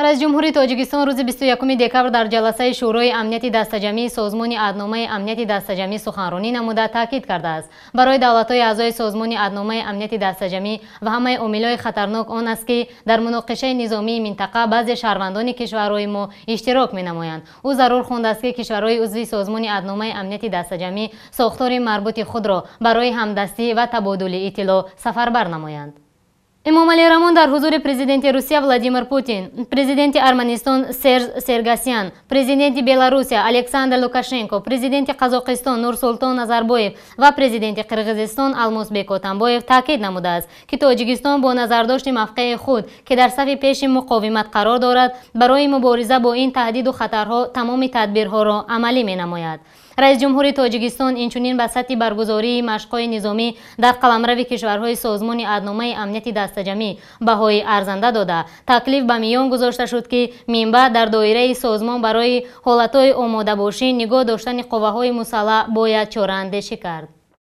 Раиси ҷумҳури Тоҷикистон рӯзи 21 декабр дар ҷаласаи Шӯрои амнияти дастаҷамъии Созмони аҳдномаи амнияти дастаҷамъӣ суханронӣ намуда таъкид кардааст. Барои давлатҳои аъзои Созмони аҳдномаи амнияти дастаҷамъӣ ва ҳамаи омилҳои хатарнок он аст, ки дар муноқишаи низомии минтақа баъзе шаҳрвандони кишварҳои мо иштирок менамоянд. Ӯ зарур хондааст, ки кишварҳои узви Созмони аҳдномаи амнияти дастаҷамъӣ сохтори марбути худро барои ҳамдастӣ ва табодули иттилоъ сафарбар намоянд. Эмомалӣ Раҳмон дар ҳузури президенти Русия Владимир Путин, президенти Арманистон Серж Саргсян, президенти Беларусия Александр Лукашенко, президенти Қазоқистон Нурсултон Назарбоев ва президенти Қирғизистон Алмазбек Атамбаев таъкид намудааст, ки Тоҷикистон бо назардошти мавқеи худ, ки дар сафи пеши муқовимат қарор дорад, барои мубориза бо ин таҳдиду хатарҳо тамоми тадбирҳоро амалӣ менамояд. Раиси ҷумҳури Тоҷикистон инчунин ба сатҳи баргузории машқҳои низомӣ дар қаламрави кишварҳои Созмони аҳдномаи амнияти дастаҷамъӣ баҳои арзанда дода, таклиф ба миён гузошта шуд, ки минбаъд дар доираи созмон барои ҳолатҳои омодабошӣ нигоҳ доштани қувваҳои мусаллаҳ бояд чораандешӣ кард.